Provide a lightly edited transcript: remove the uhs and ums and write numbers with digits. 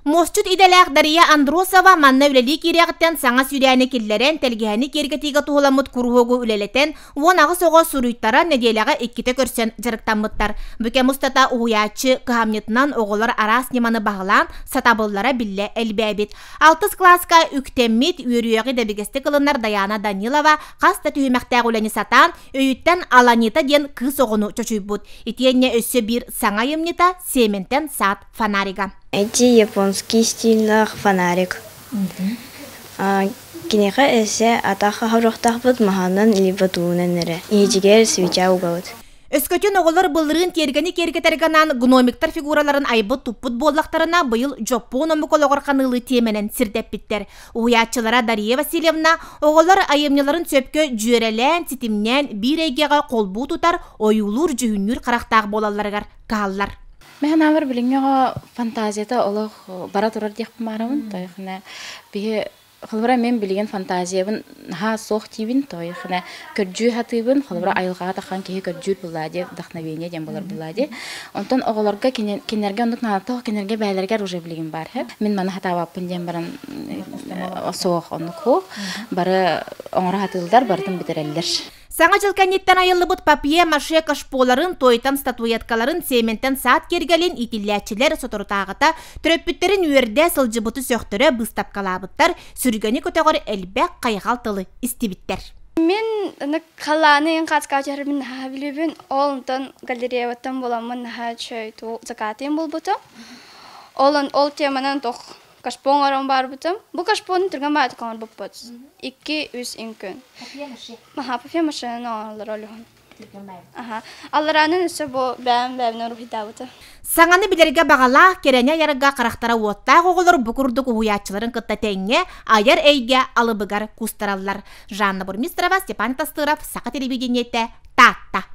Муосчут идэлээх Дария Андросова манна үлэлии киириэҕиттэн саҥа сүүрээни киллэрэн, тэлгэһэни киэргэтиигэ туһуламмыт куруһуогу үлэлэтэн, 18 оҕо суруйтаран нэдиэлэҕэ иккитэ көрсөн дьарыктаммыттар. Бу кэм устата уһуйааччы кыһамньытынан оҕолор араас ньыманы баһылаан, сатабыллара биллэ элбээбит. Алтыс кылааска үктэммит, үөрүйэҕи дэбигэстик ылынар Дайаана Данилова хас да түһүмэхтээх үлэни сатаан, өйүттэн Аланита диэн кыыс оҕону чочуйбут. Итиэннэ өссө биир саҥа айымньыта Сиэмэнтэн саат фонарига. Эти японский стильлээх фонарик. Киниэхэ эссе атах оһоруохтаахпыт маһынан либо туунан эрэ. Иһитигэр свеча угабыт. Өскөтүн оҕолор былырыын тиэргэни киэргэтэргэ анаан гномиктар фигураларын айбыт-туппут буоллахтарына, быйыл дьоппуон омук олоҕор ханыылыы тиэмэнэн сирдэппиттэр. Уһуйааччылара Дария Васильевна оҕолор айымньыларын сөпкө дьүөрэлээн, ситимнээн биир эйгэҕэ холбуу тутар, ойуулуур-дьүһүннүүр харахтаах буолалларыгар кыһаллар. Мин санаабар билиҥҥи оҕо фантазията олох бара турар диэхпин баарабын. Тойхуна биһи холобура мен билигин фантазиябын наһаа суох диибин. Тойхуна көрдьүү сатыыбын. Холобура айылҕаҕа таххан киһи көрдүүр буллаа диэ, вдохновение диэн буолар буллаа диэ. Онтон оҕолорго кинилэргэ оннук наадата кинилэргэ бэйэлэригэр уже билигин баар. Мин маны сатаабаппын диэн баран суох оннук суох. Бары оҥоро сатыыллар, барытын бүтэрэллэр. Саҥа дьыл кэнниттэн айыллыбыт папье-маше кашполарын, туойтан статуэткаларын, цементэн саат киэргэлин иитиллээччилэр соторутааҕыта төрөппүттэрин үөрдэ сылдьыбыты сөхтөрө быыстапкалаабыттар, сүргэни көтөҕөр элбэх хайҕал тылы истибиттэр. Мин халааны хаацкаа түһэрбин наһаа билибин. Ол онтон галереябыттан буламмын наһаа үчүгэй закатыйым булбутум. Ол ол теманан тох Кашпо оҥорон барбытым. Бу кашпону түргэн баҕайытык оҥорбуппут. 2-3 күн. Аха, папье-машинаны оҥороллор олуһун. Аха. Аллараанын өссө бу бэйэм бэйэбинэн уруһуйдаабыта. Саҥаны билэргэ баҕалаах, кэрэни айарга харахтара уоттаах оҕолор бу курдук уһуйааччыларын кытта тэҥҥэ айар эйгэ алыбыгар кустараллар. Жанна Бурмистрова, Степан Тастыров, Саха телевидениетэ, Таатта.